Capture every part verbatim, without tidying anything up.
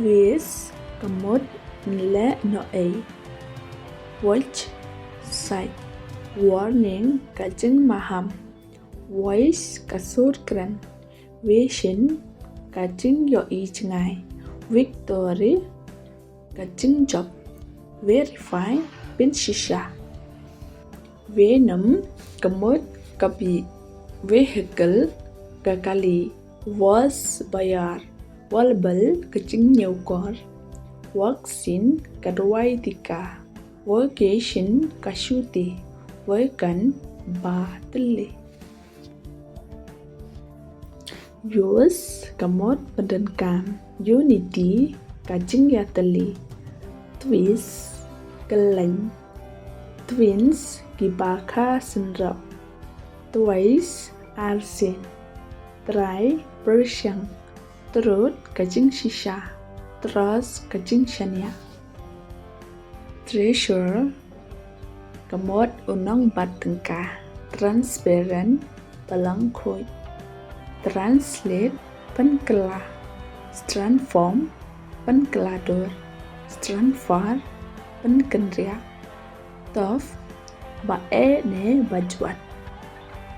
Waste, ka mut ban leh noh ei. Watch, sight. Warning, ka jingmaham. Voice, ka sur kren. Vision, ka jingïohi jngai. Victory, ka jingjop. Verify, pynshisha. Venom, ka mut ka bih. Vehicle, ka kali. Voice, ba ïar. Valuable, ka jingñiewkor. Vaccine, ka dawai tika. Vacation, ka shuti. Vacant, ba tylli. Use, ka mut pyndonkam. Unity, ka jingïatylli. Twist, kylleng. Twins, kiba kha synrop. Twice, arsien. Try, pyrshang. Truth, ka jingshisha. Trust, ka jingshaniah. Treasure, ka mut u nongbat tyngka. Transparent, ba lyngkhuid. Translate, pynkylla. Transform, pynkylla dur. Transfer, pynkynriah. Tough, ba eh ne ba jwat.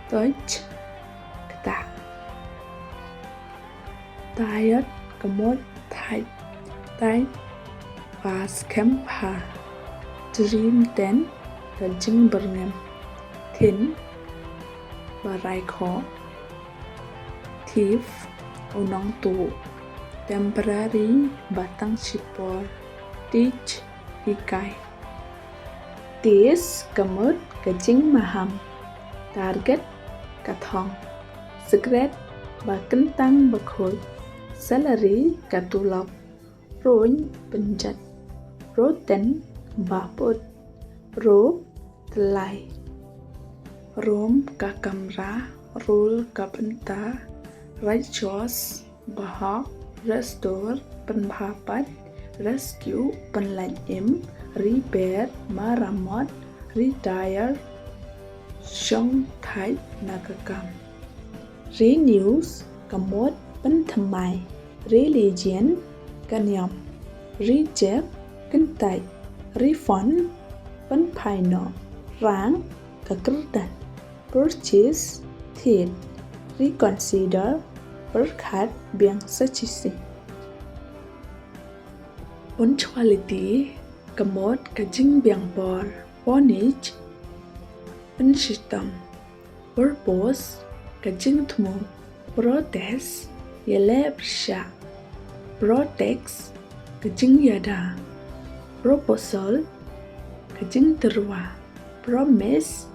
Touch, ktah. Tired, ka mut thait. Tight, ba skhem bha. Dream tent, ka jingbyrngem. Thin, ba rai khoh. Thief, u nongtuh. Temporary, ba tang shipor. Teach, hikai. Taste, ka mut ka jingmaham. Target, ka thong. Secret, ba kyntang bakhuid. Salary, ka tulop. Ruin, pynjot. Rotten, ba put. Rope, tyllai. Room, ka kamra. Rule, ka bynta. Righteous, ba hok. Restore, pynbha pat. Rescue, pynlait im. Repair, maramot. Retire, shong thait na ka kam. Renew, ka mut pynthymmai. Religion, ka niam. Reject, kyntait. Refund, pynphai noh. Rank, ka kyrdan. Purchase, thied. Reconsider, pyrkhat biang sa shisien. Punctuality, ka mut ka jingbiang por. Pynhiar, pynshitom. Purpose, ka jingthmu. Protest, ïaleh pyrshah. Protest, ka jingïada. Proposal, ka jingtyrwa. Promise,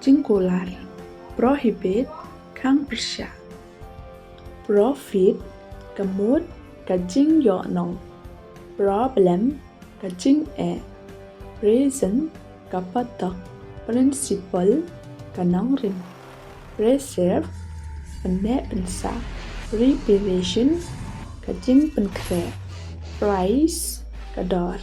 jingkular. Prohibit, khang pyrshah. Profit, ka mut ka jingïohnong. Problem, ka jingeh. Reason, ka patok. Principle, ka nongrim. Preserve, pynneh pynsah. Preparation, ka jingpynkhreh. Price, ka dor.